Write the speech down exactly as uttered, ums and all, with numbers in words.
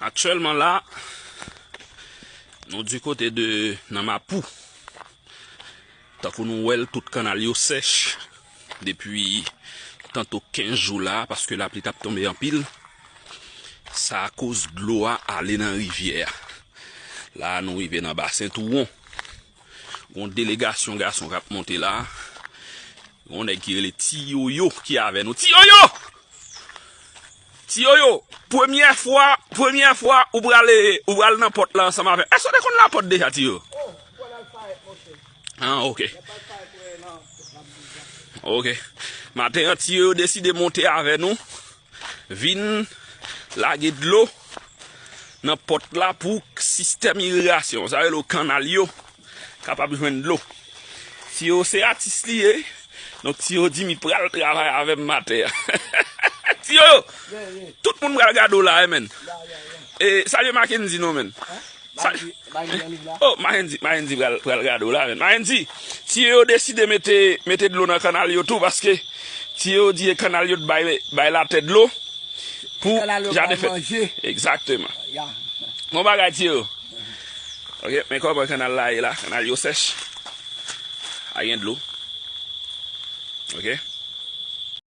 Aktyèlman la, nou di kote de nan Mapou. Tankou nou wè l, tout kanal yo sèch depi tanto kenz jou la, paske lapli t ap tonbe anpil. Sa akoz dlo a ale nan rivyè a. La, nou rive nan basen Touwon. Gon delegasyon gason k ap monte la. Gon nèg ki rele Ti Yoyo ki avè nou. Ti Yoyo! Ti Yoyo, premyè fwa, premyè fwa ou prale, ou pral nan pòt la ansanm avè. Èske w te konn nan pòt deja, Ti Yoyo? Ah, ok. Ok. Maten an, Ti Yoyo deside monte avè nou. Vin lage dlo nan pòt la pou sistèm irigasyon. Sa yo rele kanal yo kapab jwenn dlo. Ti Yoyo se atis li ye. Donk, Ti Yoyo di m li pral travay avè m maten an. Ti Yoyo, tout moun pral gade w la, wi, menn. E, salye Mackendy non, menn. Sa- Oh, Mackendy, Mackendy pral, pral gade w la, menn. Mackendy, Ti Yoyo deside mete, mete dlo nan kanal yo tou, paske Ti Yoyo di e kanal yo t bay, bay latè dlo pou jaden fèt. Egzakteman. Bon bagay, Ti Yoyo. Ok, men kòman kanal la ye la? Kanal yo sèch. Pa gen dlo. Ok.